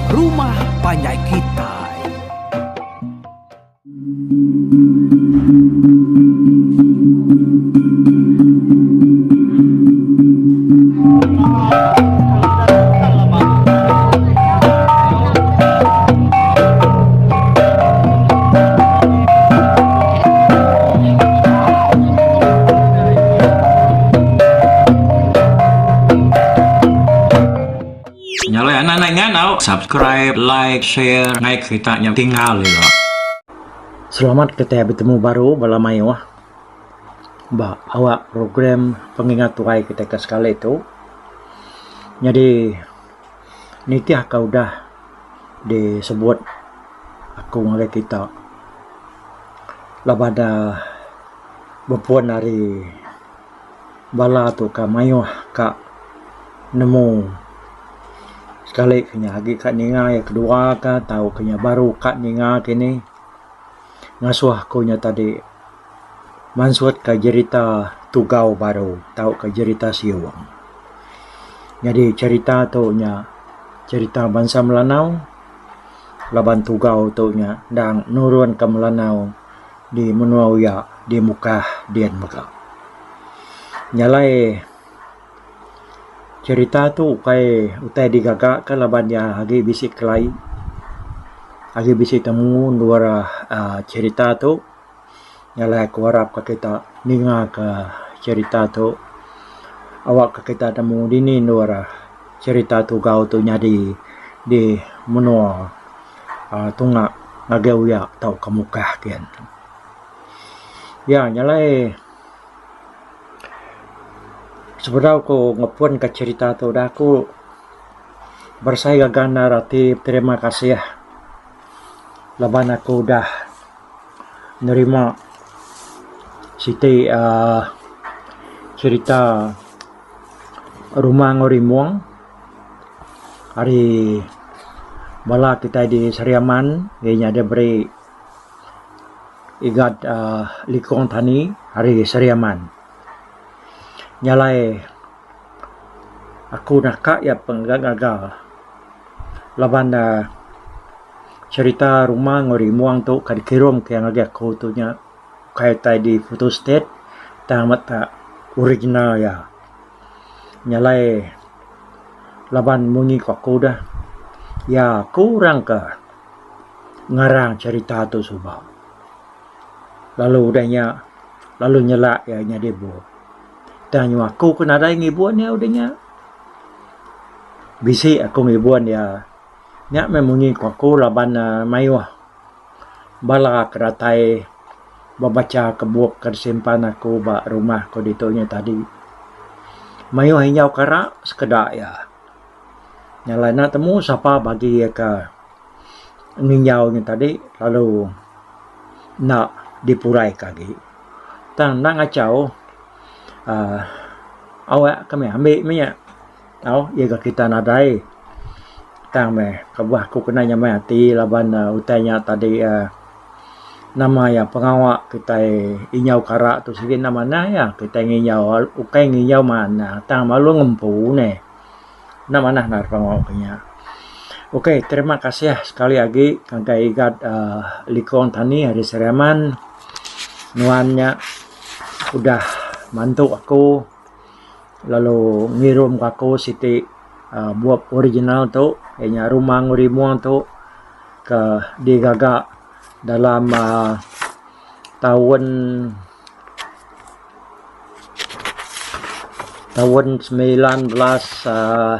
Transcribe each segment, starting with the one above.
Rumah Panjai Kitai. Nya alai anak anak ingat tau subscribe, like, share ngai kerita nya tinggal ila. Selamat kitai betemu baru bala mayuh ba awak program pengingat tuai kitai ke sekali tu. Nyadi nitih ka udah disebut aku ngagai kita laban ne bepun ari bala tu ka mayuh ka nemu sekali ke nya agi ka ninga iya kedua ka tauka nya baru ka ninga kini ngasuh aku nya tadi mansut ka jerita tugau baru tauka jerita siung. Nyadi cherita tu nya cherita bansa Melanau laban tugau tu nya endang nurun ka Melanau di menua uya di Mukah din mega. Nya alai cherita tu ukai utai digaga ka laban iya agi bisi kelai agi bisi temu endur aaa cherita tu. Nya alai aku arap ka kita ninga ka cherita tu awak ka kita temu dini endur cherita tugau tu nyadi di menua aaa tunga ngagai uya tauka mukah kian. Ya nya alai sebedau ku ngepun ka cherita tu udah aku berasai gaga endar ati beterima kasih laban aku udah nerima siti uhh cherita rumah enggau rimong ari bala kitai di Sri Aman iya nya diberi igat uhh Likong Tani ari Sri Aman. Nya alai aku naka iya pengaga laban ne Cherita rumah enggau rimong tu ka dikirum ke ngagai aku tu nya ukai utai di photo state tang amat ta original iya. Nya alai laban munyi ku aku dah iya aku orang ke ngarang cherita tu suba. Lalu udah nya lalu nyelak iya nyadi bup. Tang nyuah aku ke nadai ngibun iya udah nya. Bisi aku ngibun iya. Nya meh munyi ku aku laban ne mayuh bala ke datai bebacha ke bup ke disimpan aku ba rumah ku ditu nya tadi. Mayuh injau kara sekeda iya. Nya alai enda temu sapa bagi iya ke nginjau nya tadi lalu enda dipurai ke agi. Tang enda ngachau uhh awak ke meh ambi meh nya. Tau iya ga kita nadai tang meh kebuah aku kena nyamai ati laban ne utai nya tadi uhh nama iya pengawa kitai inyau kara tu sigi enda manah iya kitai nginyau ukai nginyau manah tang lalu ngempu neh enda manah enda pengawa ke nya. Ok terima kasih sekali agi ngagai igat uhh Likong Tani ari Sri Aman nuan nya udah mantu aku. Lalu ngirum ka aku siti uhh bup original tu iya nya Rumang Rimong tu ke digaga dalam uhh taun taun 19 uhh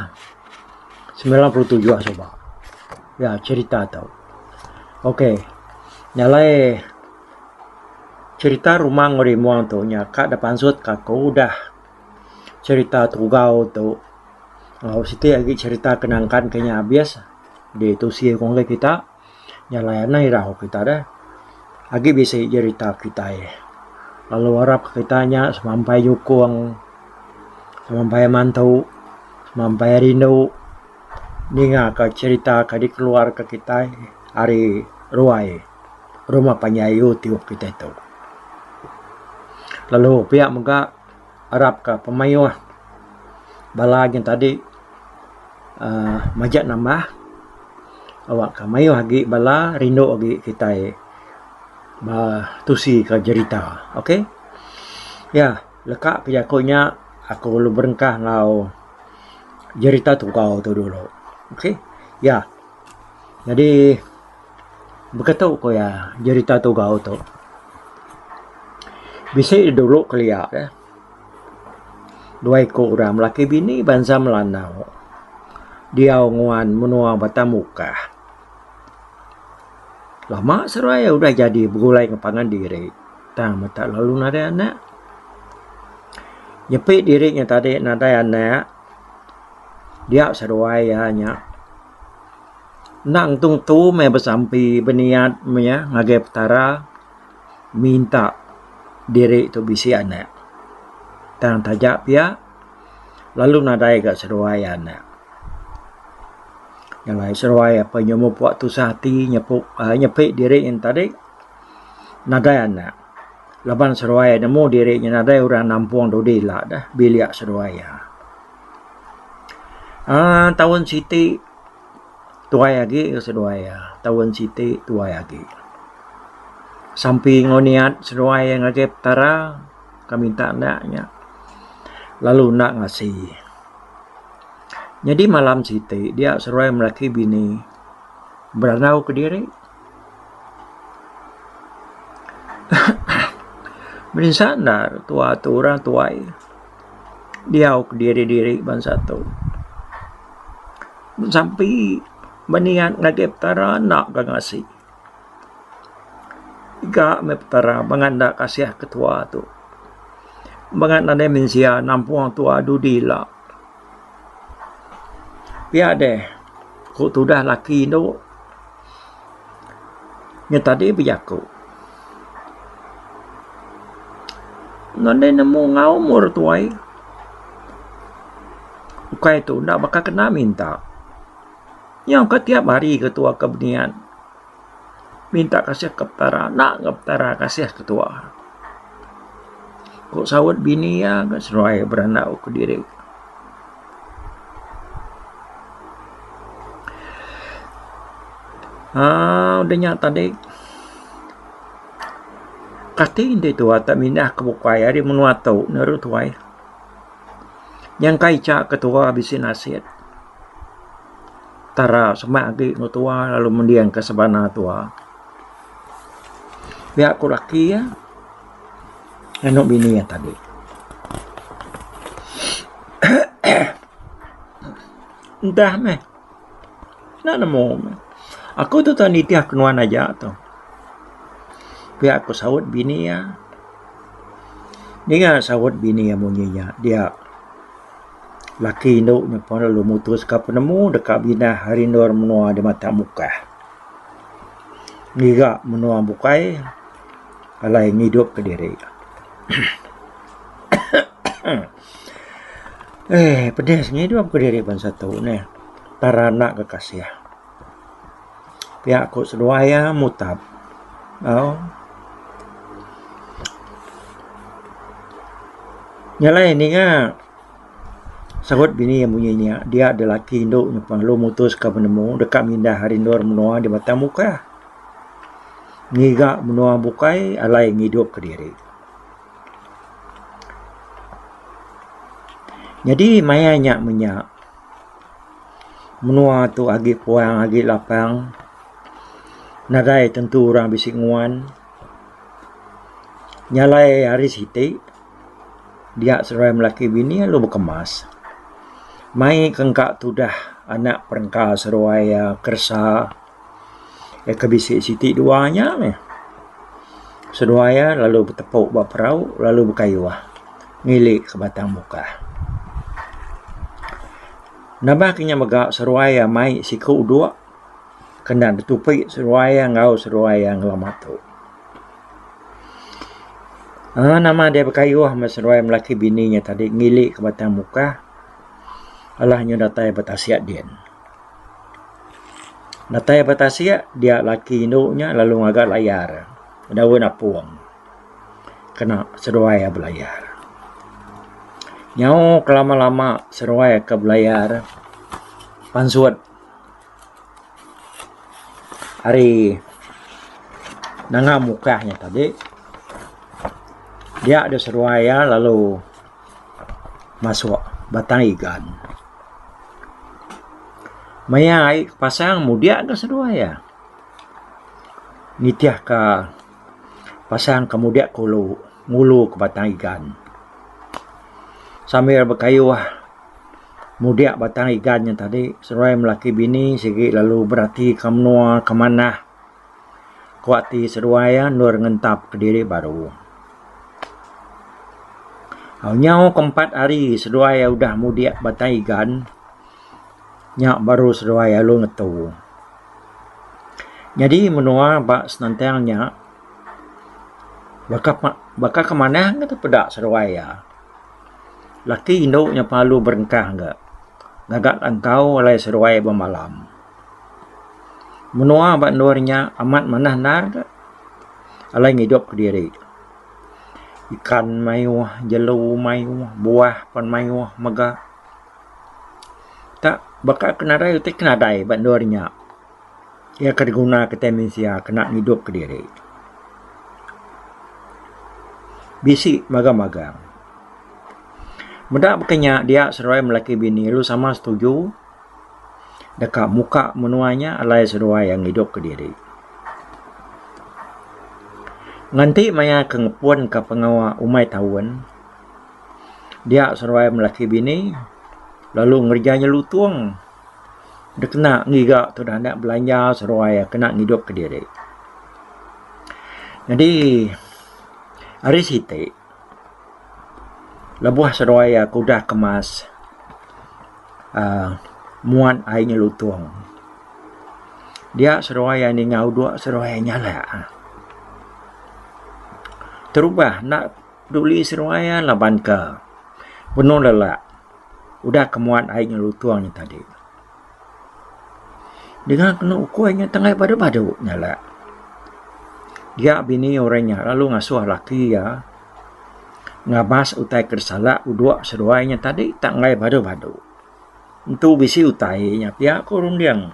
97 suba ya cherita tu. Ok nya alai cherita Rumang Rimong tu nya ka da pansut ka aku udah. Cherita Tugau tu enggau siti agi cherita ke nangkan ke nya abis ditusi ku ngagai kita nya alai anang irau kita deh agi bisi jerita kitai lalu arap kita nya semampai nyukung semampai mantu semampai rindu ninga ka cherita ke dikeluar ka kitai ari ruai rumah panjai YouTube kitai tu. Lalu pia mega. Arap ka pemayuh bala nyin tadi uhh majak nambah. Awakka mayuh agi bala rindu agi kitai ba tusi ka jerita. Ok. Ya, leka ke jaku nya aku lalu berengkah enggau jerita tugau tu dulu. Ok. Ya. Nyadi beketu ku iya jerita tugau tu. Bisi dulu kelia eh dua iku orang laki bini bansa Melanau diau nguan menua Batang Mukah. Lama seruai udah jadi begulai ngan pangan diri tang meta lalu nadai anak. Nyepi diri nya tadi nadai anak dia seruai iya nya enda ngetu ngetu meh besampi beniat meh iya ngagai Petara minta diri tu bisi anak. Tang taja pia lalu nadai ga seduai anak. Nya alai seduai apai nyau mupuk tusah ati nyepu uhh nyepi diri nyin tadi nadai anak laban seduai nemu diri nya nadai orang nampung dudi ila deh bilik seduai iya. Aaa taun siti tuai agi ga seduai iya taun siti tuai agi. Sampi enggau niat seduai iya ngagai Petara ka minta anak nya lalu enda ngasi. Nyadi malam siti dia seduai melaki bini berandau kediri. Merinsa enda tua tu orang tuai diau kediri-diri bansa tu. Besampi beniat ngagai Petara enda ga ngasi. Iga meh Petara bangat enda kasih ketua tu. Bangat nadai mensia nampung tua dudi ila. Pia deh ku tudah laki indu nya tadi bejaku. Nadai nemu enggau umur tuai. Ukai tu enda baka kena minta. Nyau ka tiap hari ketua ke benian. Minta kasih ke Petara enda ga Petara kasih ketua. Ku saut bini iya ga seruai berandau kediri. Aaa udah nya tadi kati enti tua tak mindah ke bukai ari menua tu neru tuai. Nyangka icha ketua bisi nasit. Tara semak agi enggau tua lalu mending ka sebana tua. Pia ku laki iya nganu bini iya tadi. Entah meh enda nemu meh. Aku tu tau nitih ke nuan aja tu. Pia ku saut bini iya. Ninga saut bini iya munyi nya dia. Laki indu nya pun lalu mutuska penemu deka mindah ari endur menua di Mata Mukah. Ngiga menua bukai alai ngidupka diri. Eee pedis ngidupka diri bansa tu neh. Tara enda ga kasih. Pia ku seduai iya mutap. Au. Nya alai ninga saut bini iya munyi nya dia da laki indu ne perlu mutus ka penemu deka mindah ari endur menua di Batang Mukah ngiga menua bukai alai ngidup kediri. Nyadi maya nya menya. Menua tu agi puang agi lapang nadai tentu orang bisi nguan. Nya alai hari siti dia seduai melaki bini lalu bekemas mai ke engka tudah anak perengka seduai iya keresa iya ke bisi siti dua nya meh. Seduai iya lalu betepu ba perau lalu bekayuh ngili ke Batang Mukah. Nambah ke nya mega seduai iya mai siku udok kena ditupi seduai iya enggau seduai iya ngelama tu. Aaa nama deh bekayuh meh seduai melaki bini nya tadi ngili ke Batang Mukah alah nyu datai ba tasik din. Datai ba tasik dia laki indu nya lalu ngaga layar daun apung kena seduai iya belayar. Nyau ke lama lama seduai ke belayar pansut. Ari Nanga Mukah nya tadi dia deh seduai iya lalu masuk Batang Igan. Maya ai pasang mudik ga seduai iya. Nitih ka pasang ke mudik ke ulu ngulu ke Batang Igan. Sambil bekayuh mudik Batang Igan nya tadi seduai melaki bini sigi lalu berati ka menua ke manah ku ati seduai iya endur ngentap kediri baru. Nyau ke empat hari seduai iya udah mudik Batang Igan nya baru seduai lalu ngetu. Nyadi menua ba senentang nya baka baka ke manah ke peda seduai iya. Laki indu nya perlu berengkah ga ngaga langkau alai seduai bemalam. Menua ba endur nya amat manah endar ga alai ngidup kediri. Ikan mayuh, jelu mayuh, buah pun mayuh mega. Tak baka ke nadai utai ke nadai ba endur nya. Iya ke diguna kitai mensia kena ngidup kediri. Bisi magang-magang. Meda baka nya dia seduai melaki bini lalu sama setuju deka muka menua nya alai seduai iya ngidup kediri. Nganti maya ke ngepunka pengawa umai taun, dia seduai melaki bini lalu ngereja nyelutung dikena ngiga tudah enda belanja seduai iya kena ngidup kediri. Nyadi hari siti lebuh seduai iya ke udah kemas uhh muat ai nyelutung dia seduai iya ninga udok seduai iya nyalak. Terubah enda peduli seduai iya laban ke benung lelak udah ke muat ai nyelutung nya tadi. Dinga kenu ukui nya tengah badu-badu nyalak. Dia bini orang nya lalu ngasuh laki iya ngabas utai ke disalak udok seduai nya tadi tak enggai badu-badu. Entu bisi utai nya pia ku runding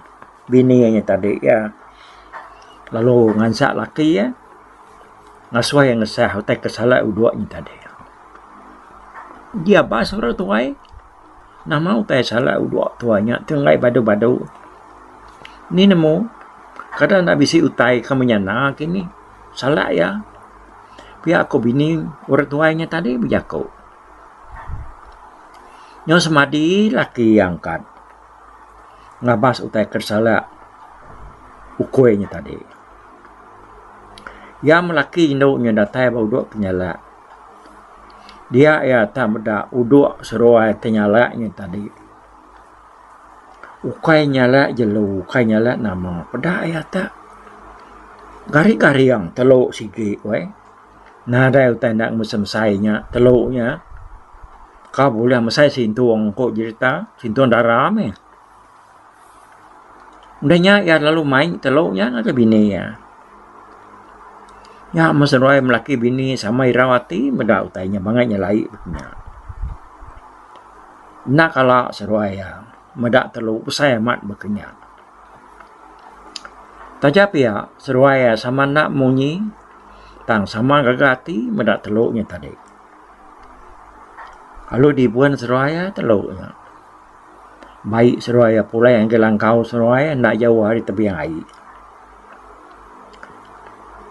bini iya nya tadi iya lalu ngansak laki iya ngasuh iya ngesah utai ke salak udok nya tadi. Diabas orang tuai. Nama utai salah udok tuai nya ti enggai badu-badu. Ni nemu kada enda bisi utai ke menyana kini salah iya. Pia ku bini orang tuai nya tadi bejaku. Nyau semadi laki iya angkat ngabas utai ke salah ukui nya tadi. Iya melaki indu nya datai ba udok ke nyalak. Dia iya tak meda udok seruai ti nyalak nya tadi. Ukai nyalak jelu ukai nyalak nama peda iya tak garing garing telu sigi weh. Nadai utai enda mesai mesai nya telu nya. Ka bulih mesai sintung ku jerita sintung dara meh. Udah nya iya lalu mai telu nya ngagai bini iya. Nya meh seduai melaki bini sama irau ati meda utai nya bangat nyelai baka nya. Enda kala seduai iya meda telu besai amat baka nya. Taja pia seduai iya sama enda munyi tang sama gaga ati meda telu nya tadi. Lalu dibun seduai iya telu nya. Bai seduai iya pulai ngagai langkau seduai enda jauh ari tebing ai.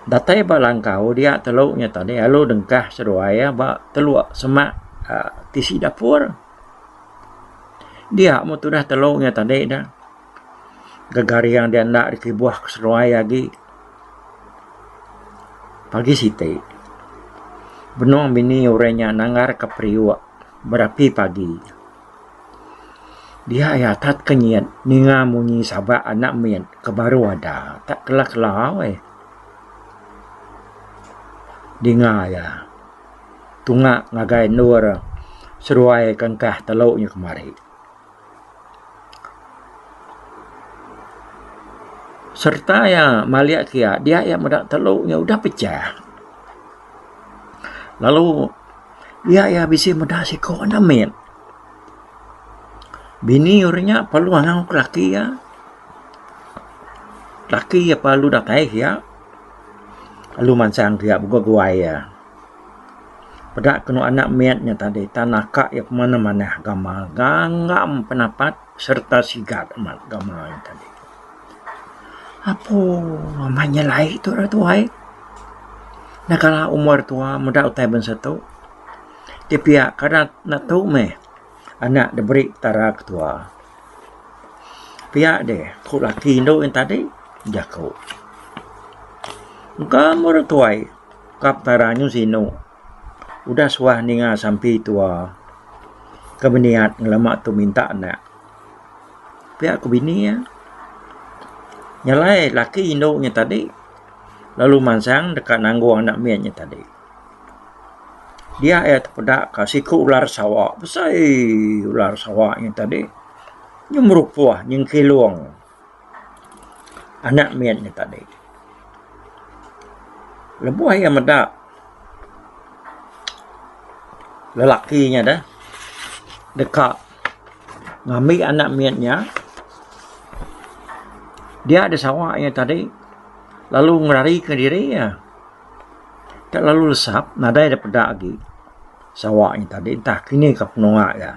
Datai ba langkau dia telu nya tadi lalu dengkah seduai iya ba teluk semak uhh tisi dapur. Dia meh tudah telu nya tadi dah gegaring dia enda dikibuh ke seduai agi. Pagi siti benung bini orang nya nanggar ka periuk berapi pagi. Dia iya tat kenyit ninga munyi sabak anak mit ke baru ada tak kela-kela weh. Dinga iya tunga ngagai endur seduai ke engkah telu nya kemari. Sereta iya malik kiya dia iya meda telu nya udah pecah. Lalu iya iya bisi meda siko anak mit. Bini orang nya perlu ngau ke laki iya. Laki iya pa lalu datai kiya lalu mansang kiya beguai-guai iya. Peda kenu anak mit nya tadi tan naka iya pemanah manah gamal ganggam penapat sereta sigat amat gamal iya tadi. Apo amai nyelai tu ira tuai. Enda kala umur tua meda utai bansa tu. Ti pia kada ne tu meh anak diberi Petara ketua. Pia deh ku laki indu nya tadi jaku. Engka meh orang tuai ka Petara nyu sinu udah suah ninga sampi tua ke beniat ngelama tu minta anak. Pia ku bini iya. Nyelai laki indu nya tadi lalu mansang deka nanggung anak mit nya tadi. Dia iya tepeda ka siku ular sawa besai ular sawa nya tadi nyu merupuh nyengkilung anak mit nya tadi. Lebuh iya meda lelaki nya deh deka ngambi anak mit nya dia da sawa nya tadi lalu ngerarika diri iya. Tak lalu lesap nadai da peda agi sawa nya tadi entah kini ka penunga iya.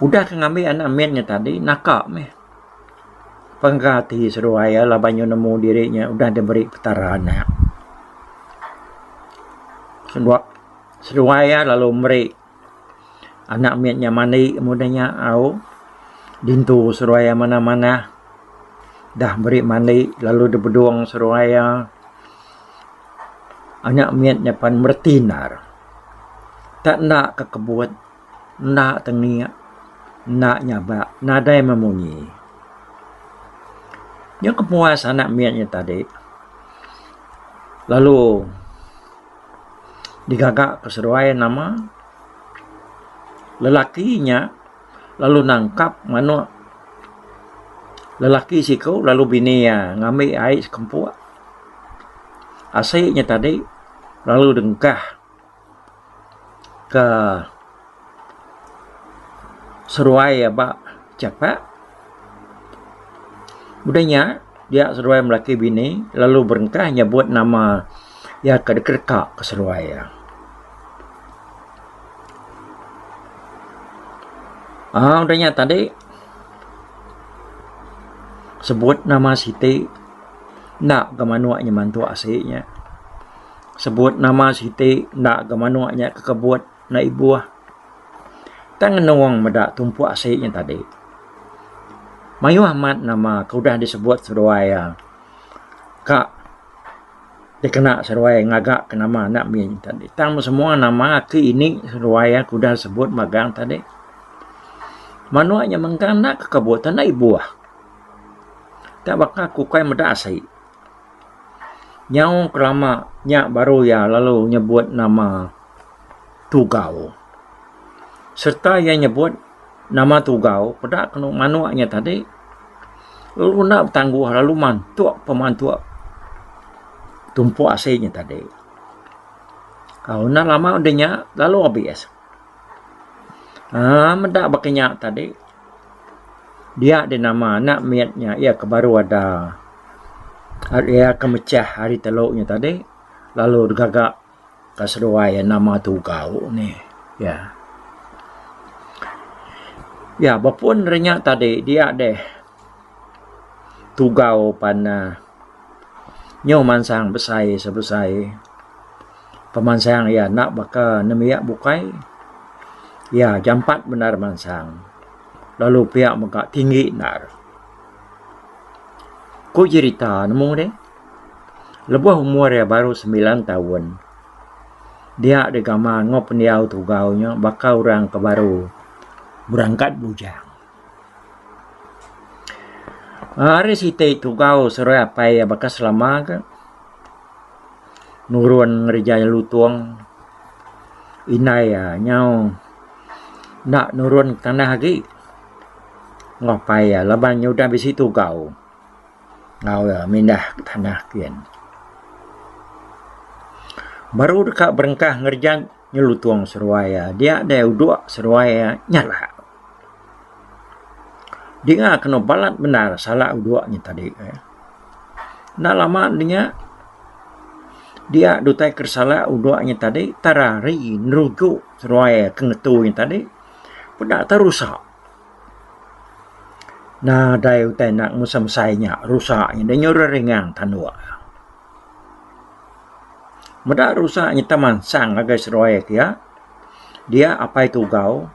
Udah ke ngambi anak mit nya tadi naka meh pengga ati seduai iya laban inya nemu diri nya udah diberi petara anak. Seduai iya lalu meri Anak mit nya mandi mudih nya au dintu seduai iya manah manah dah beri mandi lalu dibedung seduai iya anak mit nya pan mereti endar tak enda ke kebut enda tengik enda nyabak nadai meh munyi. Nya kepuas anak mit nya tadi lalu. Digaga ke seduai nama lelaki nya lalu nangkap manok lelaki siku lalu bini iya ngambi ai sekempuk asi nya tadi lalu dengkah ke seduai iya ba chapak. Udah nya dia seduai melaki bini lalu berengkah nyebut nama iya ke deka ke seduai iya. Aaa udah nya tadi sebut nama siti enda ga manuk nya mantuk asi nya. Sebut nama siti enda ga manuk nya kekebut enda ibuh. Tang ngenung meda tumpuk asi nya tadi. Mayuh amat nama ke udah disebut seduai iya ka dikena seduai ngaga ke nama anak mit nya tadi. Tang semua nama aki ini seduai iya ke udah disebut magang tadi. Manuk nya mengkang enda kekebut enda ibuh. Tak baka ku kai meda asi. Nyau kelama nya baru iya lalu nyebut nama Tugau. Sereta iya nyebut nama Tugau peda kenu manuk nya tadi lalu enda betangguh lalu mantuk pemantuk tumpuk asi nya tadi. Au enda lama udah nya lalu abis. Aaa meda baka nya tadi dia deh nama anak mit nya iya ke baru ada iya ke mechah ari telu nya tadi lalu digaga Ka seduai iya nama Tugau nih iya. Iya bepun ari nya tadi dia deh Tugau pan uhh nyau mansang besai sebesai pemansang iya enda baka nembiak bukai iya jampat bendar mansang lalu pia mega tinggi endar. Ku jerita nemu deh. Lebuh umur iya baru semilan taun, dia deh gamal enggau pendiau tugau nya baka orang ke baru berangkat bujang. Hari siti tugau seruai apai iya baka selama ke nurun ngereja iya lutong indai iya nyau enda nurun ke tanah agi enggau apai iya laban iya udah bisi tugau. Enggau iya mindah ke tanah kin. Baru deka berengkah ngereja nyelutung seduai iya dia deh udok seduai iya nyalak. Dinga kenu balat bendar salak udok nya tadi. Enda lama ne nya dia dutai ke salak udok nya tadi terari neruju seduai ke ngetu nya tadi peda te rusak. Nadai utai enda mesai mesai nya rusak nya nyau reringang tanduk. Meda rusa nyeta mansang ngagai seduai pia, dia apai Tugau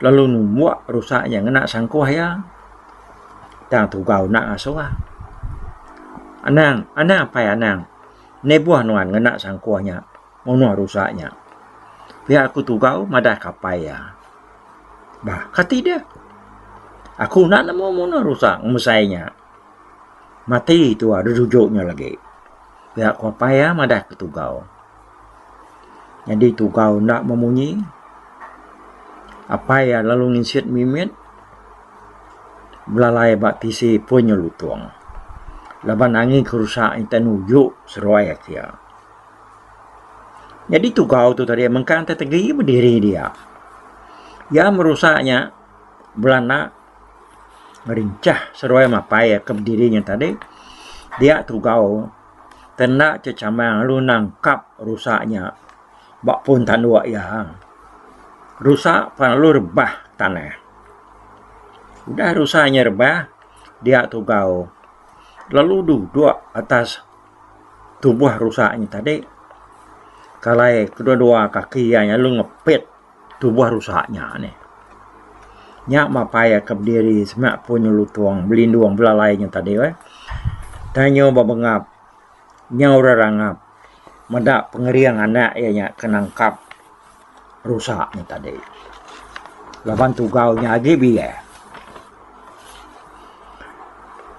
lalu numbuk rusa nya ngena sangkuh iya. Tang Tugau enda ngasuh. Anang, anang apai anang. Nibuh nuan ngena sangkuh nya munuh rusa nya. Pia ku Tugau madah ka apai iya. Bah, kati deh. Aku enda nemu munuh rusa ngemesai nya. Mati tua deduju nya lagi. Pia ku apai iya madah ke Tugau. Nyadi Tugau enda memunyi. Apai iya lalu nginsit mimit belalai ba tisi pun nya lutong. Laban angi ke rusak ita nuju seruai ati iya. Nyadi Tugau tu tadi mengkang tetegi bediri dia. Iya merusak nya belanda. Ngerincah seduai mapai ke bediri nya tadi dia tugau ke enda chechamang lalu nangkap rusa nya ba pun tanduk iya. Rusa pan lalu rebah tanah. Udah rusa nya rebah dia tugau lalu duduk atas tubuh rusa nya tadi kalai kedua-dua kaki iya lalu ngepit. Tubuh rusak nya nih. Nya mapai ke bediri semak pun nyelutung belindung belalai nya tadi weh. Tanyu bebengap nyau rerangap meda pengering anak iya nya ke nangkap rusak nya tadi. Laban tugau nya agi biak.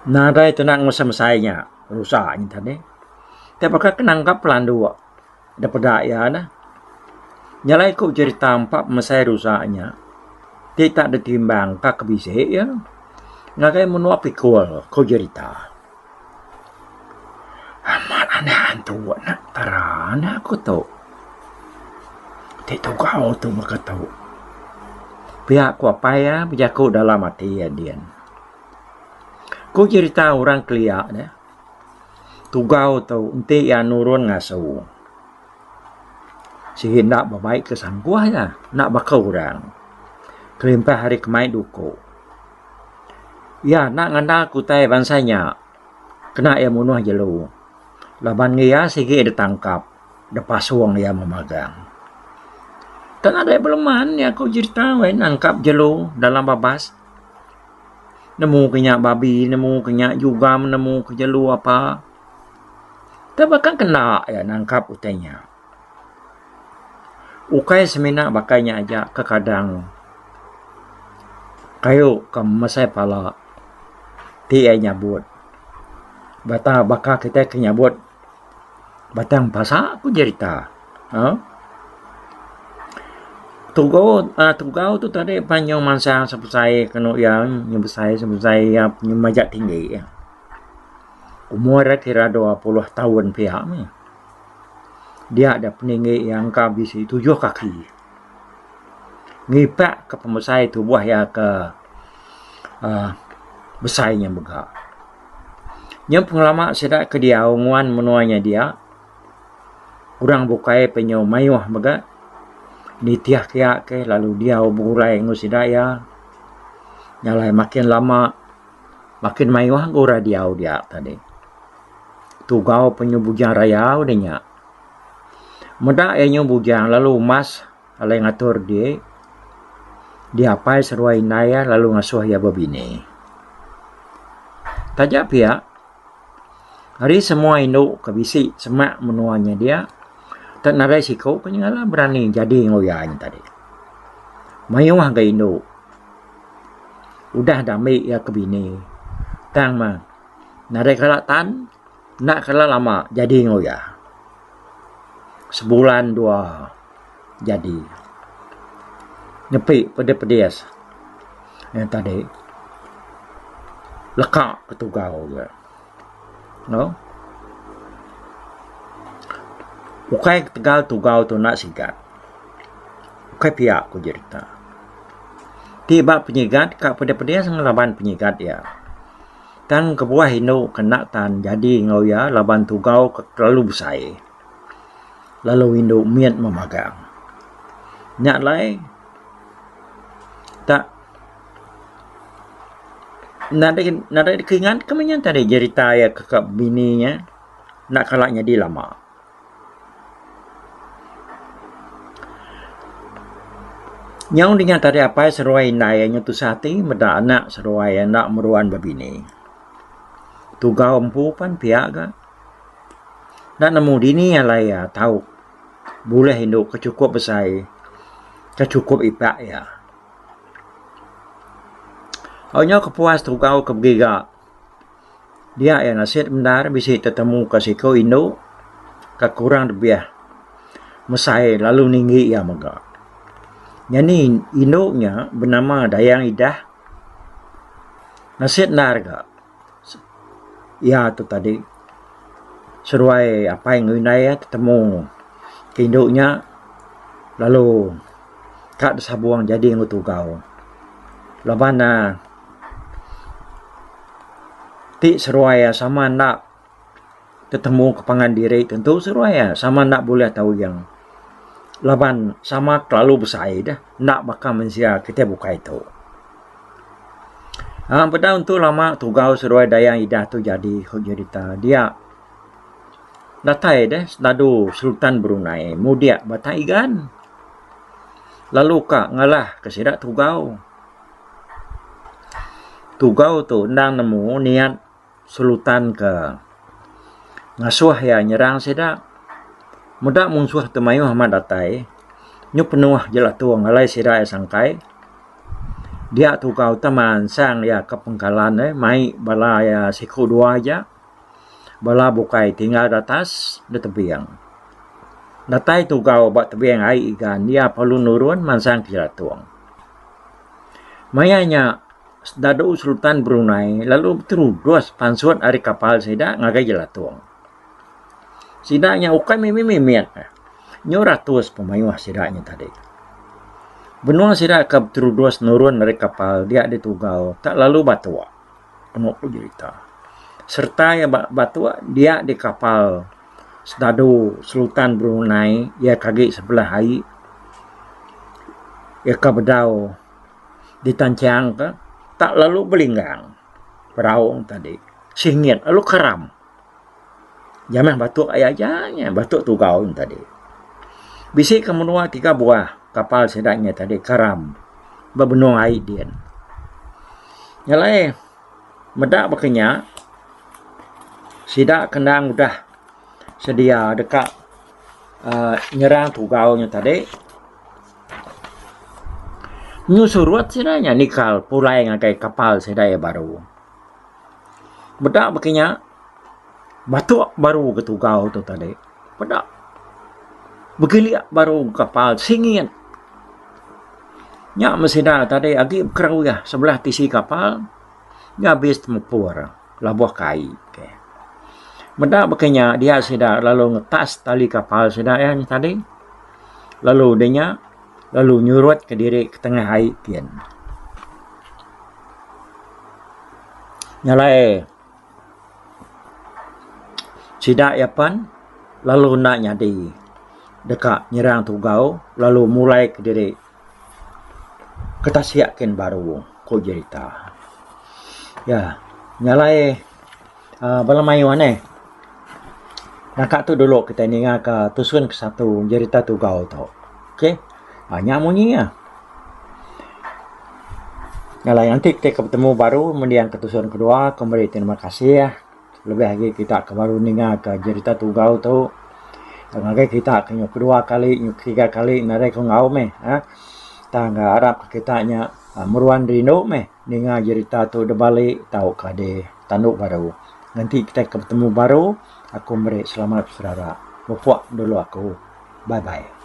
Nadai tenang mesai-mesai nya rusak nya tadi. Tang baka ke nangkap pelanduk. Da peda iya neh. Nyelai ku jerita empa pemesai rusa nya ti tak ditimbang ka ke bisi iya ngagai menua pikul ku jerita. Amat anak antu anak tara anak ku tu. Ti tugau tu baka tu. Pia ku apai iya bejaku dalam ati iya din. Ku jerita orang kelia neh. Tugau tu enti iya nurun ngasu sigi enda bebai ke sangkuh iya enda baka orang kelimpah ari ke mai duku. Iya enda ngandal ke utai bansa nya kena iya munuh jelu laban iya sigi ditangkap dipasung iya memagang. Tang nadai beleman iya ku jerita weh nangkap jelu dalam babas. Nemu ke nya babi, nemu ke nya jugam, nemu ke jelu apa. Tang baka kena iya nangkap utai nya. Ukai semina baka nya aja kekadang kayu ke mesai pala ti iya nyabut. Bata baka kitai ke nyabut Batang pasa ku jerita. Au. Tugau uhh tugau tu tadi pan nyau mansang sebesai kenu iya nyau besai sebesai iya nyau majak tinggi. Umur iya kira 20 taun pia mih. Dia da peninggi iya engka bisi tujuh kaki. Ngipak ka pemesai tubuh iya ke uhh besai nya mega. Nya pengelama sida ke diau nguan menua nya dia, orang bukai pe nyau mayuh mega nitih kiya ke lalu diau begulai enggau sida iya. Nya alai makin lama makin mayuh ga orang diau dia tadi. Tugau pe nyau bujang raya udah nya. Meda iya nyau bujang lalu umas Alai ngatur di diapai seduai indai iya lalu ngasuh iya bebini. Taja pia, ari semua indu ke bisi semak menua nya dia, te nadai siku ke nyengala berani jadi enggau iya nya tadi. Mayuh ga indu udah diambi iya ke bini tang meh nadai kala tan enda kala lama jadi enggau iya. Sebulan dua jadi. Nyepi pedis pedis nya tadi leka ke tugau ga. Au. Ukai ketegal tugau tu enda sigat. Ukai pia ku jerita. Ti ba penyigat ka pedis-pedis ngelaban penyigat iya. Tang kebuah indu ke enda tan jadi enggau iya laban tugau ke kelalu besai lalu indu mit memagang. Nya alai tak nadai nadai deka ingat ke meh nya tadi jerita iya ke ka bini nya enda kala nyadi lama. Nyau dinga tadi apai seduai indai iya nyau tusah ati meda anak seduai iya enda meruan bebini. Tugau empu pan pia ga. Enda nemu dini alai iya tau bulih indu ke chukup besai ke chukup ipak iya. Au nyau kepuas tugau ke begiga. Dia iya nasit bendar bisi tetemu ka siku indu ka kurang lebih mesai lalu ninggi iya mega. Nyadi indu nya benama Dayang Idah. Nasit endar ga iya tu tadi seduai apai enggau indai iya tetemu ke indu nya lalu ka disabung jadi enggau tugau laban ne Ti seruai iya sama enda tetemu ke pangan diri tentu seruai iya sama enda bulih tawing laban sama kelalu besai deh enda baka mensia kitai bukai tu. Aaa peda untu lama tugau seruai Dayang Idah tu jadi ku jerita dia datai deh sedadu Sultan Brunei mudik Batang Igan lalu ka ngalah ke sida tugau. Tugau tu endang nemu niat Sultan ke ngasuh iya nyerang sida. Meda munsuh tu mayuh amat datai nyau penuh jelatung alai sida iya sangkai. Dia tugau tu mansang iya ke pengkalan eh mai bala iya siku dua aja. Bala bukai tinggal da atas da tebing. Datai tugau ba tebing ai igan iya perlu nurun mansang ke jelatung. Maya nya sedadu Sultan Brunei lalu beterudus pansut ari kapal sida ngagai jelatung. Sida nya ukai mimit-mimit nyau ratus pemayuh sida nya tadi. Benung sida ke beterudus nurun ari kapal dia ditugau tak lalu batuk. Penu ku jerita. Sereta iya ba batuk dia di kapal sedadu Sultan Brunei iya ke agi sebelah ai iya ke bedau ditanchang ka tak lalu belinggang perau tadi singit lalu keram. Jamah batuk ai aja nya batuk tugau nya tadi. Bisi ke menua tiga buah kapal sida nya tadi karam ba benung ai din. Nya alai meda baka nya sida ke endang udah sedia deka uhh nyerang tugau nya tadi nyu surut sida nya nikal pulai ngagai kapal sida iya baru. Meda baka nya batuk baru ga tugau tu tadi. Peda begilik baru kapal singit. Nya meh sida tadi agi bekeruih sebelah tisi kapal nya abis temepur labuh ke ai. Meda baka nya dia sida lalu ngetas tali kapal sida iya nya tadi lalu udah nya lalu nyurut kediri ke tengah ai gin. Nya alai sida iya pan lalu enda nyadi deka nyerang tugau lalu mulai kediri ke tasik kin baru ku jerita. Ya nya alai uhh bala mayuh neh naka tu dulu kitai ninga ka tusun ke satu jerita tugau tu. Okay nya munyi iya. Alai enti kitai ke betemu baru mending ke tusun kedua ku meri terima kasih lebih agi kita ke baru ninga ka jerita tugau tu ngagai kita ke nyau kedua kali nyau ketiga kali nadai ku enggau meh uhh tang arap kita nya meruan rindu meh ninga jerita tu dibali tauka di tandu baru. Nganti kitai ke betemu baru aku meri selamat beserara. Mupuk dulu aku. Bye bye.